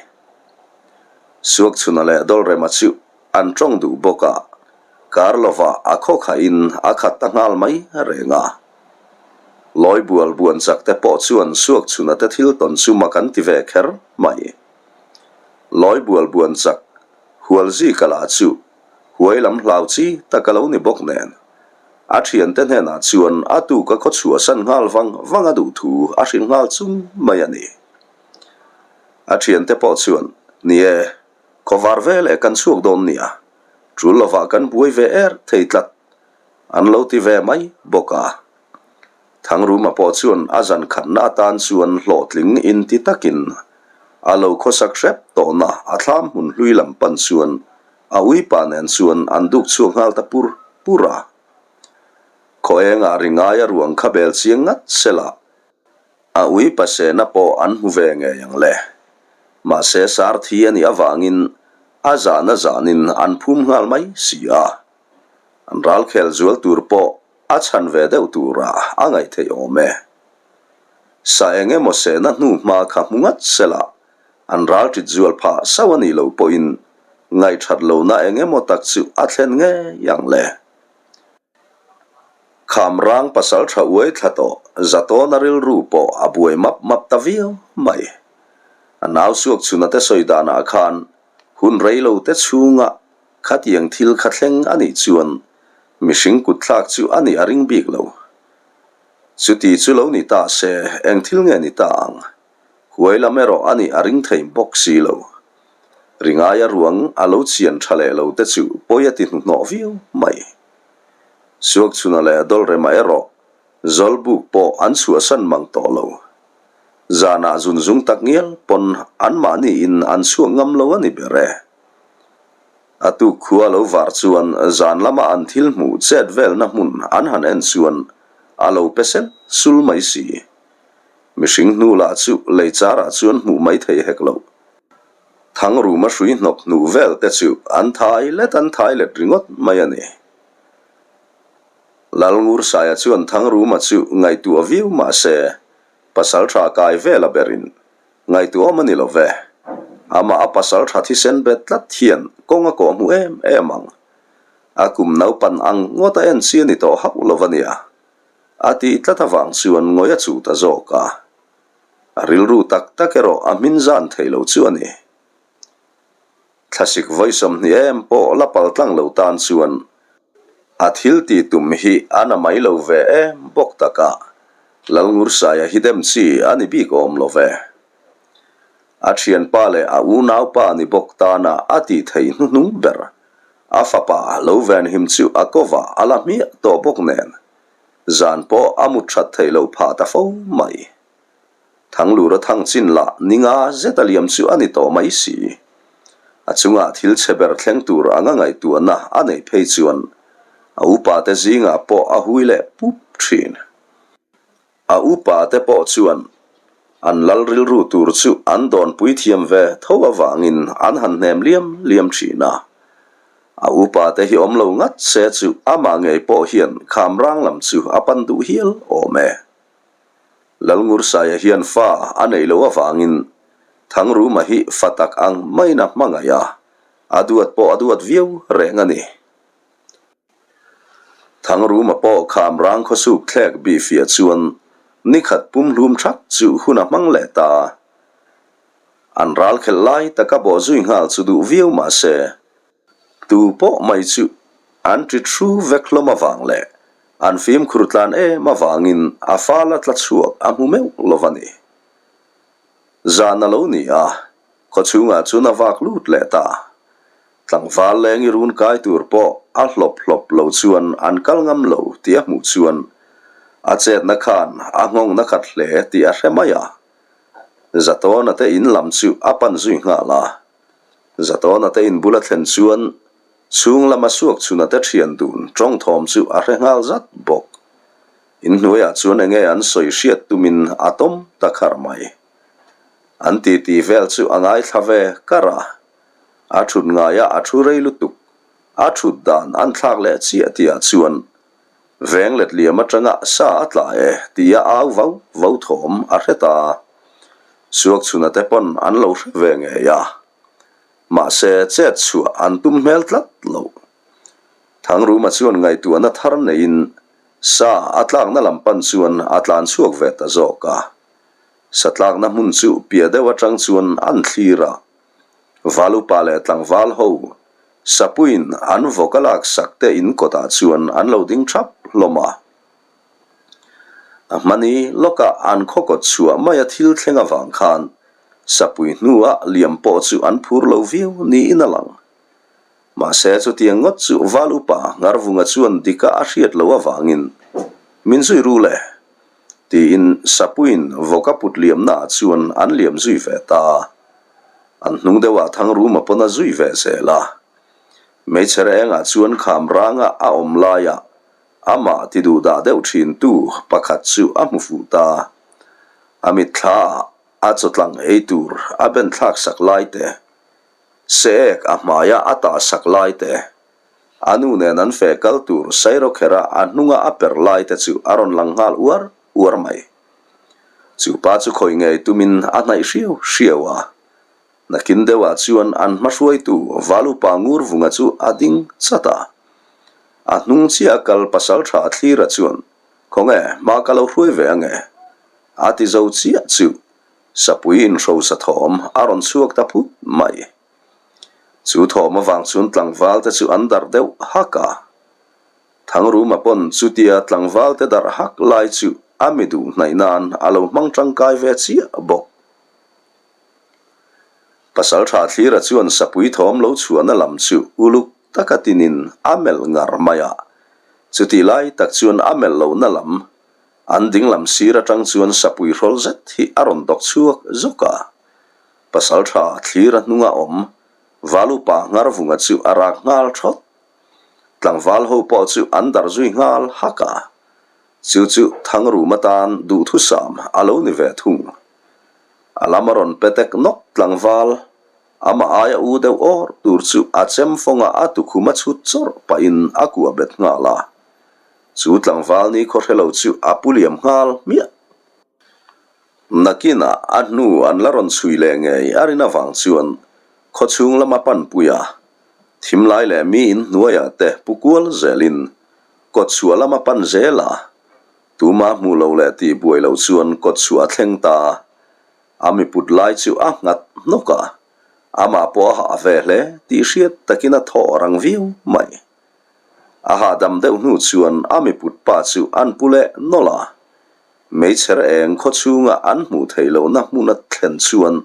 Suakchhuna leh Dawlrema chu an ṭawng duh bawk a, kar lovah a khaw khahin a khat ta nghal mai reng a. Lawi bual buan chak te pawh chuan Suakchhuna te thil tawn chu mak an ti ve kher mai. Lawi bual buan chak hual zika lah chu huai lam hlau chi tak a lo ni bawk nen, a thiante hnenah chuan a tuk a khaw chhuahsan nghal vang vang a duh thu a hrilh nghal chung mai a ni. A thiante pawh chuan, Ni e, khawvar ve leh kan chhuak dawn nia, tul lovah kan buai ve er thei tlat, an lo ti ve mai bawk a. Thangruma pawh chuan a zan khatna atan chuan hlawhtling inti takin a lo khawsak hrep tawhna a thlam hmun hlui lam pan chuan a uipa nen chuan an duk chhuak nghal ta pur pur a. Khaw engah ri ngai a ruang kha bel chiang ngat sela a uipa sehna pawh an hmu ve ngei ang le. Mahse sar thi a nih avangin a zahna zanin an phum nghal mai si a. An ralkhel zual tur pawh a chhan ve deuh tura a ngaih theih awm e. Sa eng emaw sehna hnu hma kha hmu ngat sela an ral ṭit zual phah sauh a nih loh pawhin ngaihṭhat lohna eng emaw tak chu a thlen ngei ang le. Kham rang pasal ṭha uai thla tawh Zatawna rilru pawh a buai map map ta viau mai. A nau suak chhuna te sawi danah khan hun rei lo te chhunga Khatiang thil kha thleng a nih chuan mihring kutthlak chu a nih a ring bik lo. Chuti chu lo ni ta se eng thil nge ni ta ang? Huai lam erawh a nih a ring thei bawk si lo. Ringaia ruang a lo chian tha leh lo te chu pawi a ti hnuhnawh viau mai. Suakchhuna leh Dawlrema erawh Zawlbuk pawh an chhuahsan mang tawh lo. Zanah zunzung tak ngial pawn anmahniin an chhuak ngam lo a ni ber e. A tuk khua lo var chuan zan lama an thil hmuh chet velna hmun an han en chuan a lo pe sel sul mai si. Mihring hnu lah chu lei charah chuan hmuh mai thei hek loh. Thangruma hrui hnawk hnuh vel te chu an thai let an thai let ringawt mai a ni. Lalngursaia chuan Thangruma chu ngaihtuah viau mah se, pasal tha kai vel a berin ngaihtuahawm a ni lo ve. Amah a pasal tha thisen bet tlat hian kawng a kawh hmu em em ang. A kum naupan ang ngawt a en chi a ni tawh hauh lo a nia. A tih tlat avang chuan ngawi a chuh ta zawk a. A rilru tak tak erawh a hmin zan thei lo chu a ni. Thlasik vawi 20 em pawh la pal tlang lo tan chuan a thil tih tum hi a na mai lo ve em bawk taka Lalngursaia hi dem chi a ni bik awm lo ve. A thianpa leh a unaupa ni bawk tana a tih theih hnuhnung ber a fapa lo venhim chu a kovah a la hmiah tawh bawk nen zan pawh a mut that theih loh phah ta fo mai. Thanglura thang chin lah ni nga zet a liam chu a ni tawh mai si. A chungah thil chhe ber thleng tur anga ngaihtuahna a neih phei chuan a upate zingah pawh a hui leh pup thin. A upate pawh chuan an lal rilru tur chu an dawnpui thiam ve tho avangin an han hnem liam liam thin a. A upate hi awm lo ngat se chu amah ngei pawh hian khamrang lam chu a pan duh hial awm e. Lalngursaia hian fa a neih loh avangin Thangruma hi fa tak ang maiin a hmangaih a, a duat pawh a duat viau reng a ni. Thangruma pawh kham rang khawsuk thlek bih fiah chuan nikhat pumhlum thak chu hun a hmang leh ta. An ral khelh lai taka bawh zui nghal chu duh viau mah se, Tu pawh mai chu an ṭi thu vek hlawm avang leh an fimkhur tlan em avangin a fal a tla chhuak a hmu meuh lo a ni. Zan a lo ni a, khawchhungah chuan a vak lut leh ta. Tlangval leng i run kai tur pawh a hlawp hlawp lo chuan an kal ngam lo tih a hmuh chuan a chetna khan a nghawng na khat hle tih a hre mai a. Zatawna te in lam chu a pan zui nghal a. Zatawna te in bula thlen chuan chhung lama suak chhuna te thian dun tawng thawm chu a hre nghal zat bawk. In hnuaiah chuan enge an sawi hriat tumin a tawm ta khar mai. An titi vel chu a ngaithla ve kar a, a thut ngaiah a thu rei lutuk, a thut dan an thlak leh chiah tihah chuan veng let liam atanga sa a tla e tia au vau vau thawm a hre ta. Suak chhuna te pawn an lo hre ve ngei a, mahse chet chhuah an tum hmel tlat lo. Thangruma chuan ngaihtuahna thar neiin sa a tlakna lam pan chuan a tlan chhuak ve ta zawk a. Sa tlakna hmun chu piah deuh atang chuan an thlir a, Valupa leh tlangval ho Sapuiin an vawk a lak sak te in kawtah chuan an lo ding thap hlawm a. A hmani lawkah an khaw kawt chhuah maia thil thleng avang khan Sapui hnua liam pawh chu an phur lo viau niin a lang. Mahse chutiang ngawt chu Val upa Ngarvunga chuan dika a hriat loh avangin min zui ru le tiin Sapuiin vawk a put liamnaah chuan an liam zui ve ta. An hnung deuhah Thangruma pawn a zui ve zel a. Hmeichhe rengah chuan kham ranga a awm laiah amah ti duh dah deuh thintu pakhat chu a hmu fuh ta. A mitthlaah a chawtlang ei tur a ben thlak sak lai te, se ek a hmaia a tah sak lai te, a nu nen an feh kal tur sairawkherh a a hnunga a per lai te chu a rawn lang nghal uar uar mai. Chu pa chu khawi ngei tumin a hnaih hriau hriau a, nakin deuhah chuan an hma hruaitu Valupa Ngurvunga chu a ding chat a. A hnung chiah a kal pasal tha Thlira chuan, Khawnge, hma ka lo hruai ve ange? a ti zo chiah chu Sapui inhrosa thawm a rawn chhuak ta phut mai. Chu thawm avang chuan tlangval te chu an darh deuh hak a. Thangruma pawn chutia tlangval te darh hak lai chu a mi duh hnaih nan a lo hmang tangkai ve chiah bawk. Pasalṭha Thlira chuan sapui thawm lo chhuahna lam chu uluk taka tinin a melh ngar mai a. Chutih lai tak chuan a melh lohna lam, an dinglam sir aṭang chuan sapui hrawl zet hi a rawn dawk chhuak zawk a. Pasalṭha Thlira hnunga awm Valupa Ngarvunga chu a rak nghal ṭhawt. Tlangval ho pawh chu an darh zui nghal hak a. Chu chu Thangruma tan duhthusam a lo ni ve thung. A lam a rawn pe tek nawk tlangval, amah aia u deuh awr tur chu a chem fawng a a tukhum a chhut chawrh pahin a kua bet nghal a. Chu tlangval ni khaw hre lo chu a pu liam nghal hmiah. Nakinah a hnu an la rawn chhui leh ngei a rin avang chuan khawchhung lama panpui a, thimlai leh mi in hnuaiah te pu kual zelin kawtchhuah lama pan zel a, Tuma hmuh lo leh tih buai lo chuan kawt chhuah a thleng ta a, a miput lai chu a nghat hnawk a, amah pawh a hah ve hle tih hriat takin a thaw rang viau mai. A hahdam deuh hnu chuan a miput pa chu an pu leh nawlh a, meichher eng khaw chhunga an hmuh theih lohna hmun a thlen chuan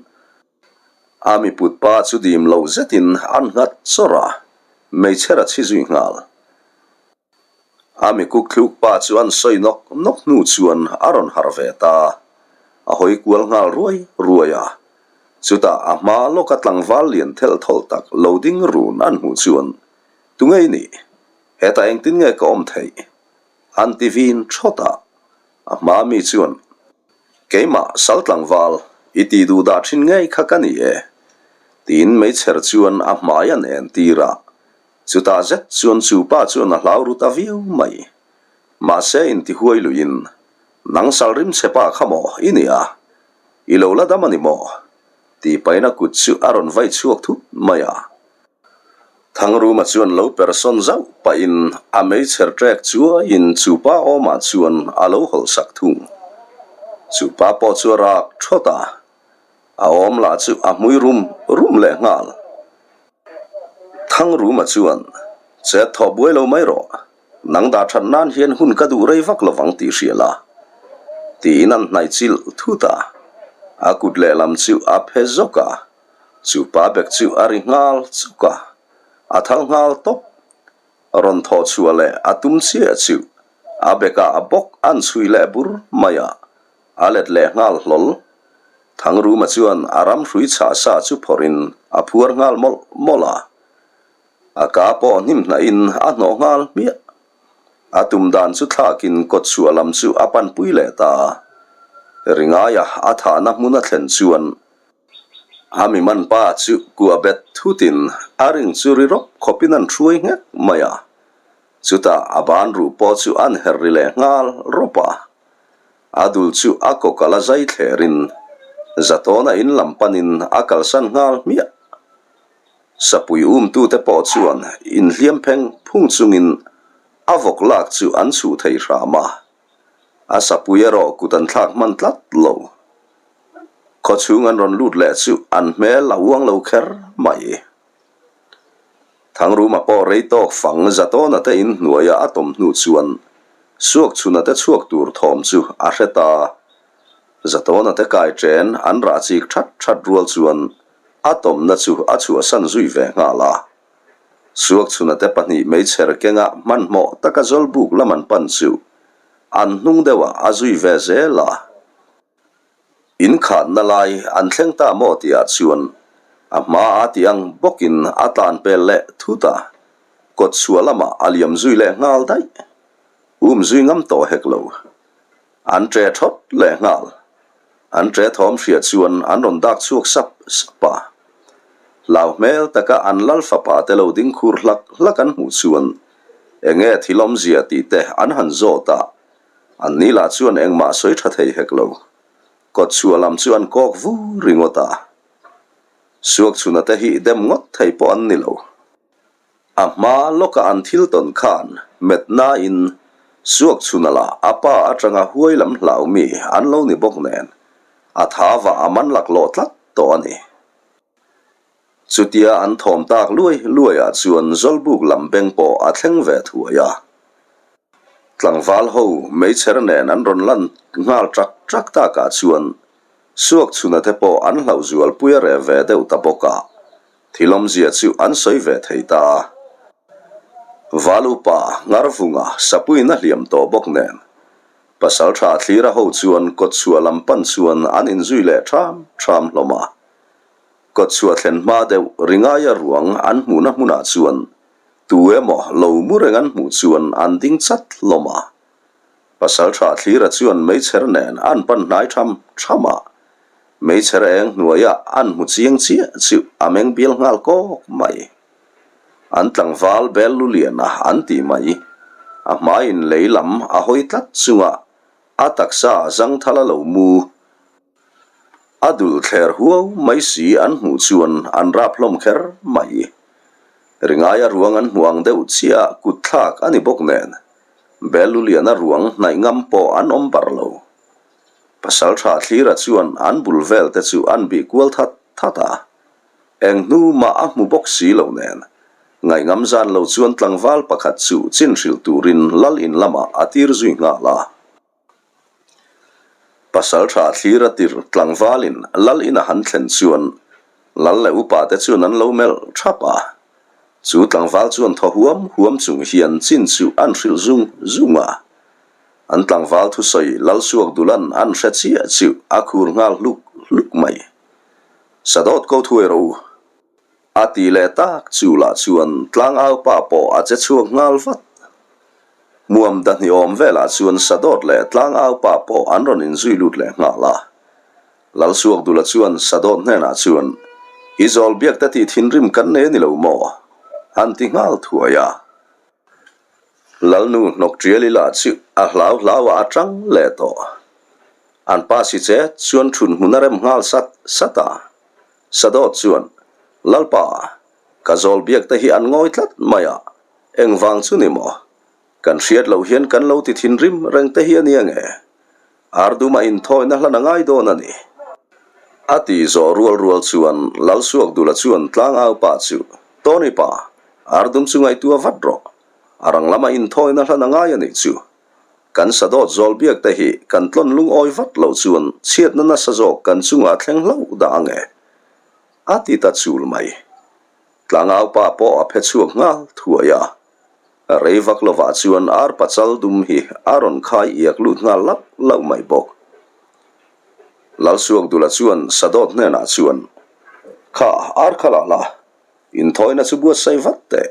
a miput pa chu dim lo zetin an nghat chawrh a, meichher a chhi zui nghal. A mi kuk thluk pa chu an sawi nawk nawk hnu chuan a rawn harh ve ta. A hawi kual nghal ruai ruai a. Chutah a hma lawka tlangval lian thelh thawlh tak lo ding run an hmuh chuan, Tunge i nih? Hetah engtin nge ka awm theih? An ti vin thawt a. A hma mi chuan, Keimah sal tlangval, i tih duh dah thin ngei kha ka ni e. Tiin meichher chuan a hmai an en tir a. Chutah zet chuan chu pa chuan a hlau ru ta viau mai. Mahse intihuai luiin, Nang sal rim che pa kha maw i nia? I lo la dam a ni maw? Tih paina kut chu a rawn vai chhuak thut mai a. Thangruma chuan lo per sawn zauh pahin a meichher ṭek chuaiin chu pa awmah chuan a lo hawlh sak thung. Chu pa pawh chu a rak ṭhawt a, a awm lah chu a hmui rum rum leh nghal. Thangruma chuan, Chet thawh buai lo mai rawh, nang dah that nan hian hun ka duh rei vak lovang tih hria la, tiin an hnaih chilh thut a. A kut lehlam chu a phe zawk a, chu pa bek chu a ri nghal chuk a, a thal nghal tawp. Rawn thawh chhuah leh a tum chiah chu a bekah a bawk an chhui leh bur mai a, a let leh nghal hlawl. Thangruma chuan a ram hrui chhah sa chu phawrhin a phuar nghal mawlh mawlh a. A ka pawh hnim hnahin a hnawh nghal hmiah. A tum dan chu thlakin kawtchhuah lam chu a panpui leh ta a. Ringaia a thahna hmun a thlen chuan a mi man pa chu kuah bet thutin a ring chu ri rawp khawpin an hruai nghek mai a. Chutah a ban ruh pawh chu an herh ri leh nghal rawp a. A dul chu a kawkal a zai thlerin Zatawna in lam panin a kalsan nghal hmiah. Sapui umtute pawh chuan inhliam pheng phung chungin a vawk lak chu an chhuh thei hram a. A sapui erawh kut an thlak hman tlat lo. Khawchhung an rawn lut leh chu an hmel a uang lo kher mai. Thangruma pawh rei tawk fang Zatawna te in hnuaia a tawm hnu chuan Suakchhuna te chhuak tur thawm chu a hre ta. Zatawna te kai chen an rah chik that that rual chuan a tawmna chu a chhuahsan zui ve nghal a. Suakchhuna te pahnih meichher kenga hmanhmawh taka Zawlbuk lam an pan chu an hnung deuhah a zui ve zel a. Inkhatna lai an thleng ta maw tihah chuan a hma a tih ang bawkin a tlan pel leh thut a, kawt chhuah lamah a liam zui leh nghal daih. Um zui ngam tawh hek lo. An ṭe thawt leh nghal. An ṭe thawm hria chuan an rawn dak chhuak sap sap a. Hlau hmel taka an lal fapa te lo ding khur hlak hlak an hmuh chuan enge thil awmzia tih te an han zawt a, An ni lah chuan engmah sawi tha thei hek lo. Kawtchhuah lam chu an kawk vu ringawt a. Suakchhuna te hi dem ngawt thei pawh an ni lo. A hma lawka an thil tawn khan metnain Suakchhuna lah a pa atanga huai lam hlau mi an lo ni bawk nen a thava a man laklawh tlat tawh a ni. Chutia an thawm tak luai luaiah chuan Zawlbuk lam beng pawh a thleng ve thuai a. Tlangval ho meichher nen an rawn lan nghal ṭak ṭak takah chuan. Suakchhuna te pawh an hlauh zualpui a reh ve deuh ta bawk a, thil awmzia chu an sawi ve thei ta. Valupa Ngarvunga sapuiin a hliam tawh bawk nen, Pasalṭha Thlira ho chuan kawtchhuah lam pan chuan an inzui leh ṭham ṭham hlawm a. Kawtchhuah thlen hma deuh ringaia ruang an hmuhna hmunah chuan tu emaw lo mu reng an hmuh chuan an ding chat hlawm a. Pasalṭha Thlira chuan meichher nen an pan hnai ṭham ṭham a, meichher eng hnuaiah an hmu chiang chiah chu a meng bial nghal kawk mai. An tlangval bel lu lian a an ti mai. A hmaiin lei lam a hawi tlat chunga a taksa zangthal a lo mu. A dul thler huau mai si an hmuh chuan an rap hlawm kher mai. Ringaia ruang an hmuh ang deuh chiah kut thlak a ni bawk nen bel lu liana ruang hnaih ngam pawh an awm bar lo. Pasalṭha Thlira chuan an bul vel te chu an bih kual that that a. Eng hnu mah a hmu bawk si lo nen, ngaihngam zan lo chuan tlangval pakhat chu chin hrilh turin lal in lamah a tir zui nghal a. Pasalṭha thlir a tir tlangvalin lal in a han thlen chuan lal leh upa te chuan an lo melh ṭhap a. Chu tlangval chuan thaw huam huam chung hian chin chu an hrilh zung zung a. An tlangval thusawi Lalsuakdulan an hre chiah chu a khur nghal hluk hluk mai. Sadawt ko thuai rawh u. A ti leh tak chu lah chuan tlangau pa pawh a che chhuak nghal vat. Hmuam dahnih awm velah chuan Sadawt leh tlangau pa pawh an rawn inzui lut leh nghal a. Lalsuakdula chuan Sadawt hnenah chuan, I zawl biak te tih thinrim kan nei a ni lo maw? an ti nghal thuai a. Lalnu hnawk tial ila chu a hlau hlau ah a tang leh tawh. An pa si che chuan thun hmun a rem nghal sat sat a. Sadawt chuan, Lalpa, ka zawl biak te hi an ngawi tlat mai a, engvang chu ni maw? Kan hriat loh hian kan lo ti thinrim reng te hi a nia nge? Arduma inthawina hlan a ngai dawn a ni. A ti zawh rual rual chuan Lalsuakdula chuan tlangau pa chu, Tawni pa, Ardum chu ngaihtuah vat rawh. A rang lama inthawina hlan a ngai a nih chu. Kan sadawt zawl biak te hi kan tlawn lungawi vat loh chuan chhiatna nasa zawk kan chungah a thleng hlauh dah ang e. A ti ta chul mai. Tlangau pa pawh a phe chhuak nghal thuai a. Rei vak lovah chuan ar pachal dum hi a rawn khai iak lut nghal lauh lauh mai bawk. Lalsuakdula chuan Sadawt hnenah chuan, Kha, ar kha lah la, inthawina chu buatsaih vat teh,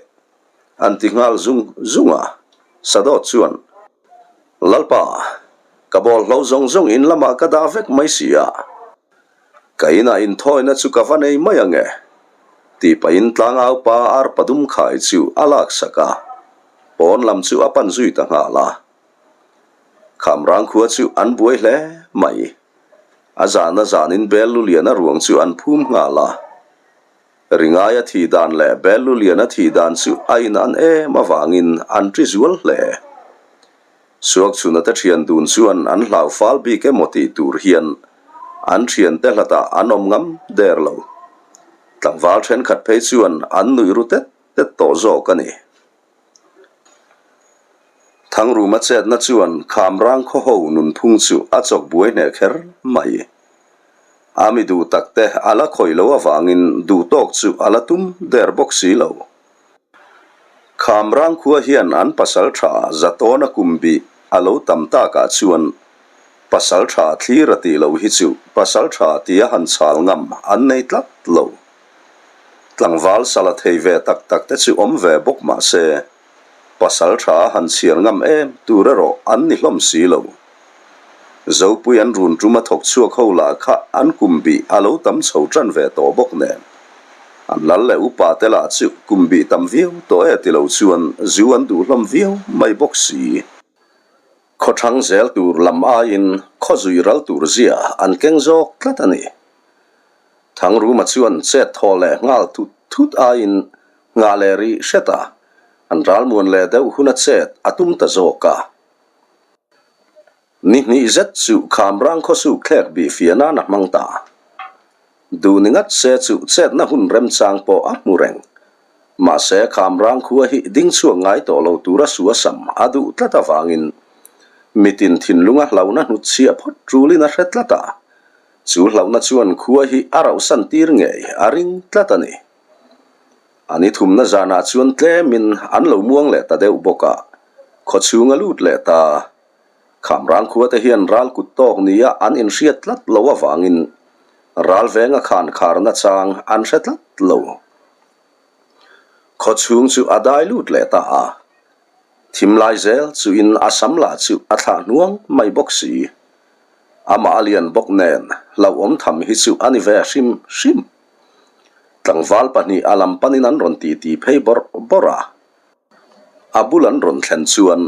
an ti nghal zung zung a. Sadawt chuan, Lalpa, ka bawlhlo zawng zawng in lamah ka dah vek mai si a. Ka inah inthawina chu ka va nei mai ang e, tih pahin tlangau pa arpa dum khai chu a laksak a, pawn lam chu a pan zui ta nghal a. Khamrang khua chu an buai hle mai. A zana zanin bel lu liana ruang chu an phum nghal a. Ringaia thih dan leh bel lu liana thih dan chu a inan em avangin an ṭi zual hle. Suakchhuna te thian dun chuan an hlau fal bik emaw tih tur hian an thiante hlatah an awm ngam der lo. Tlangval thenkhat phei chuan an nuih ru tet tet tawh zawk a ni. Thangruma chetna chuan Khamrang khawho nunphung chu a chawk buai hneh kher mai. A mi duh takte a la khawih lo avangin duhtawk chu a la tum der bawk si lo. Khamrang khua hian an pasal tha Zatawna kum bih a lo tam takah chuan pasal tha thlir a tih loh hi chu pasal tha tia han chhal ngam an nei tlat lo. Tlangval sala thei ve tak tak te chu awm ve bawk mah se pasal tha han chhiar ngam em tur erawh an ni hlawm si lo. Zopui an run tum a thawk chhuak ho lah kha an kum bih a lo tam chho tan ve tawh bawk nen. An lal leh upa te lah chu kum bih tam viau tawh e ti lo chuan zu an duh hlawm viau mai bawk si. Khaw thang zel tur lam aiin khaw zui ral tur zia an keng zawk tlat a ni. Thangruma chuan chet thaw leh nghal thut thut aiin nghah leh rih hret a, an ralmuan leh deuh huna chet a tum ta zawk a. Ni hnih zet chu Khamrang khawsuk thlek bih fia nan a hmang ta. Duh ni ngat se chu chetna hun remchang pawh a hmu reng. Mahse Khamrang khua hi ding chhuak ngai tawh lo tura sua sam a duh tlat avangin mitin thinlunga hlauhna hnutchhiah phawt tulin a hre tlat a. Chu hlauhna chuan khua hi a rauhsan tir ngei a ring tlat a ni. A ni thumna zanah chuan tlemin an lo muang leh ta deuh bawk a, khaw chhung a lut leh ta. Khamrang khua te hian ral kut tawk nia an inhriat tlat lo avangin ral venga khan kharna chang an hre tlat lo. Khaw chhung chu a dai lut leh ta a, thim lai zel chuin a sam lah chu a thlah hnuang mai bawk si. Amah a lian bawk nen hlauhawm tham hi chu a ni ve hrim hrim. Tlangval pahnih a lam panin an rawn titi phei bawrh bawrh a. A bul an rawn thlen chuan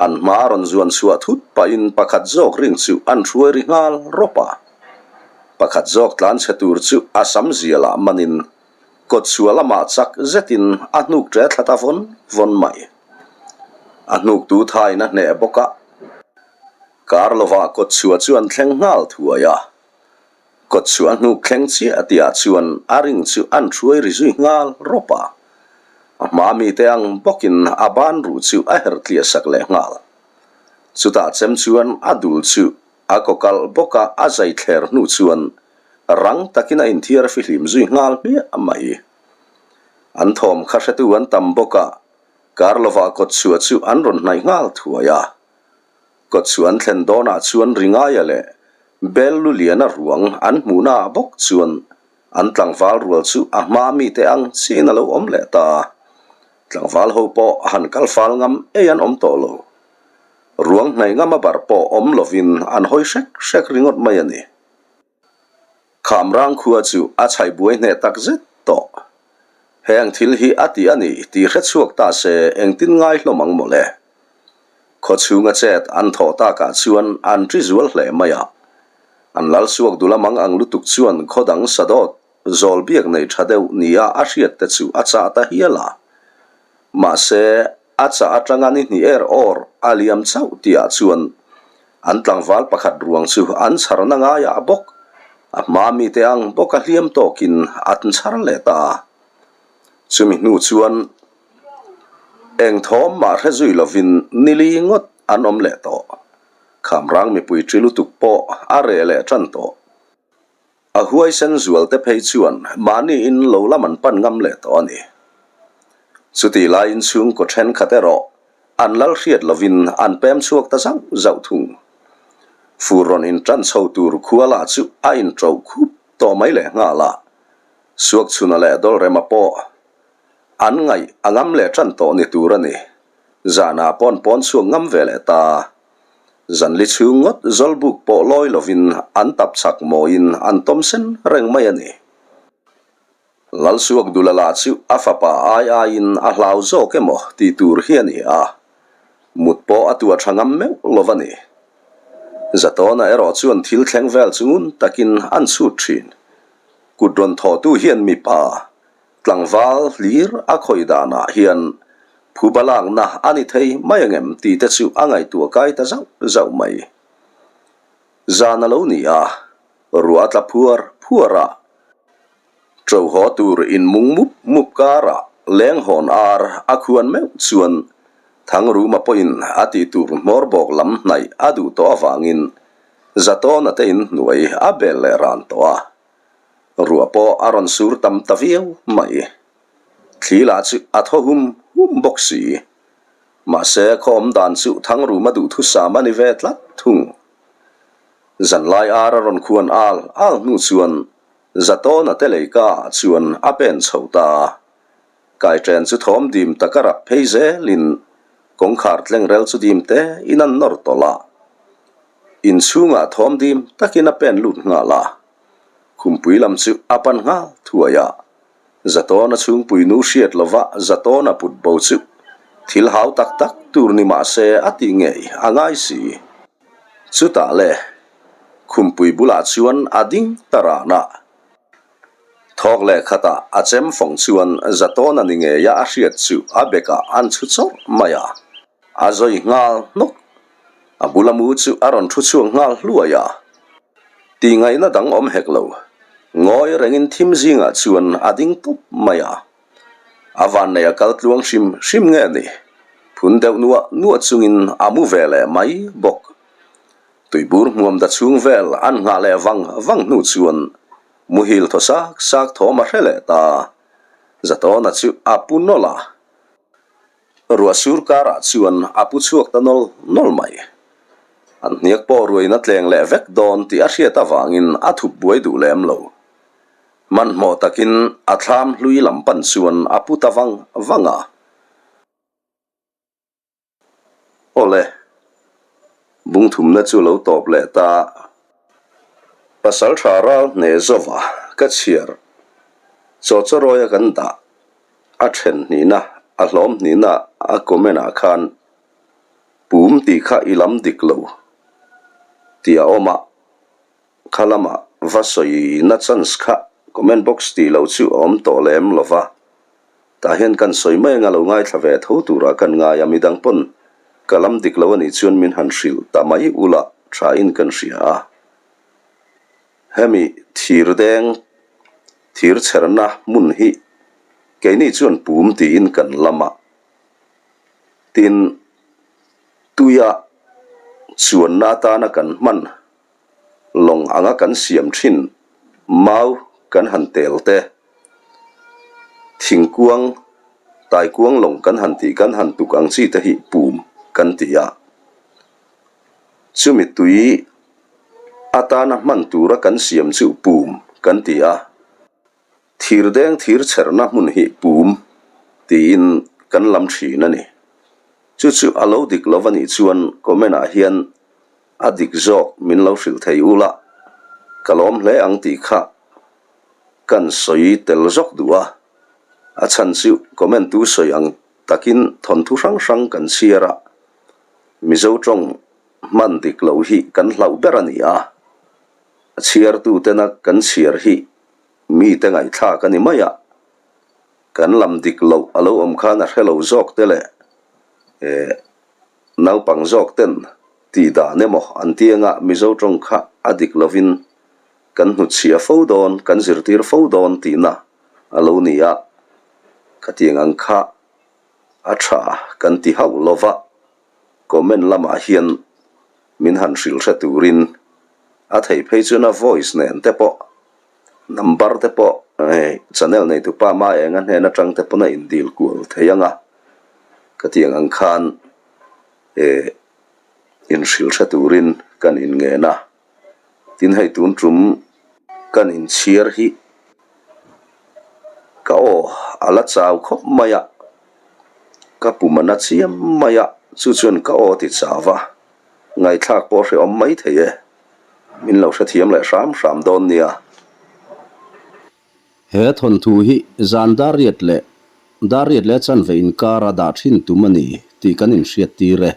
an hma a rawn zuan chhuah thut pahin pakhat zawk ring chu an hruai ri nghal rawp a. Pakhat zawk tlan chhe tur chu a sam zialah manin kawt chhuah lamah chak zetin a hnuk ṭe thla ta vawn vawn mai. A hnuk tu thain a hneh bawk a, kar lovah kawt chhuah chu an thleng nghal thuai a. Kawt chhuah a hnuk thleng chiah tihah chuan a ring chu an hruai ri zui nghal rawp a. A hma mite ang bawkin a ban ruh chu a herh tliah sak leh nghal. Chutah chem chuan a dul chu a kaw kalh bawk a, a zai thler hnu chuan rang takin a inthiar fihlim zui nghal hmiah mai. An thawm kha hretu an tam bawk a, kar lovah kawt chhuah chu an rawn hnaih nghal thuai a. Kawt chu an thlen dawnah chuan Ringaia leh Bel Luliana ruang an hmuhnaah bawk chuan an tlangval rual chu a hma mite ang chiin a lo awm leh ta. Tlangval ho pawh han kal fal ngam ei an awm tawh lo. Ruang hnaih ngam a bar pawh awm lovin an hawi hrek hrek ringawt mai a ni. Khamrang khua chu a chhaih buai hneh tak zet tawh. Heng thil hi a ti a ni tih hre chhuak ta se engtin ngai hlawm ang mawle. Khaw chhunga chet an thawh takah chuan an ṭi zual hle mai a. An lal suak dul amang ang lutuk chuan khaw dang sadawt zawl biak nei ṭha deuh nia a hriat te chu a chah ta hial a. Mahse, a chah aṭanga ni hnih er awr a liam chauh tihah chuan an tlangval pakhat ruang chu an chharna ngaiah bawk a hma mite ang bawka hliam tawkin a tnchhar leh ta a. Chumi hnu chuan eng thawm mah hre zui lovin nili ngawt an awm leh tawh. Khamrang mipui ṭi lutuk pawh a reh leh ṭan tawh. A huaisen zualte phei chuan mahniin lo lam an pan ngam leh tawh a ni. Chutih laiin chhungkaw thenkhat erawh an lal hriat lovin an pem chhuak ta zauh zauh thung. Fur rawn intan chho tur khua lah chu a inṭo khup tawh mai leh nghal a, Suakchhuna leh Dawlrema pawh an ngaih a ngam leh ṭan tawh ni tur a ni. Zanah pawn pawn chhuak ngam ve leh ta. Zanli chhung ngawt zawlbuk pawh lawi lovin an tap chak mawiin an tawm sen reng mai a ni. Lalsuak Dula lah chu a fapa ai aiin a hlau zawk emaw tih tur hi a ni a, mut pawh a tua tha ngam meuh lo a ni. Zatawna erawh chuan thil thleng vel chu ngun takin an chhut thin. Kut rawn thawhtu hian mipa Tlangval hlir a khawih danah hian phuba lakna a ni thei mai angem tih te chu a ngaihtuah kai ta zauh zauh mai. Zan a lo ni a, ruah a tla phuar phuar a, ṭo haw tur in mung mup mup karah leng hawn ar a khuan meuh chuan Thangruma pawhin a tih tur hmawr bawk lam hnaih a duh tawh avangin Zatawna te in hnuai a bel leh ran tawh a. Ruah pawh a rawn sur tam ta viau mai. Thli lah chu a thaw hum hum bawk si. Mahse, khaw awm dan chu Thangruma duhthusam a ni ve tlat thung. Zanlai ar a rawn khuan al al hnu chuan Zatawna te leika ah chuan a pen chho ta a. Kaiṭen chu thawm dim tak a rap phei zelin kawngkhar tlengrel chu dim te in an nawr tawlh a. Inchhungah thawm dim takin a pen lut nghal a. Khumpui lam chu a pan nghal thuai a, Zatawna chhungpui nu hriat lova Zatawna put bo chu thil hau tak tak tur ni mah se a tih ngei a ngai si. Chutah le, khumpui bulah chuan a ding ta ran a. Thawk leh khatah a chem fawng chuan Zatawna ni ngeia a hriat chu a bekah an chhu chawrh mai a. A zawi nghal hnawk. A bula mu chu a rawn thu chhuak nghal hluai a. Tihngaihna dang awm hek lo. Ngawi rengin thim zingah chuan a ding tawp mai a. A vanneih a kal tluang hrim hrim nge ni? Phun deuh nuah nuah chungin a mu ve leh mai bawk. Tuibur hmuam da chhung vel an nghah leh vang vang hnu chuan muhil thaw sak sak thawm a hre leh ta. Zatawna chu a pu nawlh a. Ruah sur karah chuan a pu chhuak ta nawl nawl mai. An hniak pawh ruain a tleng leh vek dawn tih a hriat avangin a thup buai duh lem lo. Hmanhmawh takin a thlam hlui lam pan chuan a pu ta vang vang a. Awle, bungthumna chu lo tawp leh ta. Pasal tha ral hneh zova ka chhiar chaw chawrawia kan dah a then hnihna a hlawm hnihna a comment ah khan pum tih kha i lam dik lo tih a awm a, kha lama va sawi na chance kha comment box tih loh chu a awm tawh lem lova. Tah hian kan sawi mai anga lo ngaithla ve tho turah kan ngai a, midang pawn ka lam dik lo a nih chuan min han hrilh ta mai ula tha in kan hria a. Hemi thir deng, thir chherna hmun hi keini chuan pum tiin kan lam a, tin tuia chuanna atana kan hman lawng anga kan siam thin mau kan han tel te, thingkuang, taikuang lawng kan han tih kan han tuk ang chi te hi pum kan ti a. Chumi tui atana hman tura kan siam chu pum kan ti a. Thir deng thir chherna hmun hi pum tiin kan lam thin a ni. Chu chu a lo dik lo a nih chuan comment ah hian a dik zawk min lo hrilh thei ula, ka lawm hle ang tih kha kan sawi tel zawk duh a. A chhan chu comment tu sawi ang takin thawnthu hrang hrang kan chhiar a, Mizo tawng hman dik loh hi kan hlauh ber a ni a, a chhiartutena kan chhiar hi Mite ngaihthlak a ni mai a, kan lam dik loh a lo awm khan a hre lo zawk te leh eh naupang zawk ten tih dan emaw an ti anga Mizo tawng kha a dik lovin kan hnutchhiah fo dawn, kan zirtir fo dawn tihna a lo ni a, khatiang ang kha a tha kan ti hauh lova comment lamah hian min han hrilh hre turin a theih phei chuan a voice nen te pawh Number te pawh hei channel neitupa ma enga hnen atang te pawn a indil kual thei ang a, ka tiang ang khan eh inhrilh hre turin kan inngen a, tin hei tun tum kan inchhiar hi ka aw a la chau khawp mai a, ka pum a na chiam mai a, chu chuan ka aw ti chau va, ngaihthlak pawh hrehawm mai thei e. Min lo hrethiam leh hram hram dawn nia. He thawnthu hi zan dar riat leh dar riat leh chanve inkara dah thin tum a ni tih kan inhriattir e.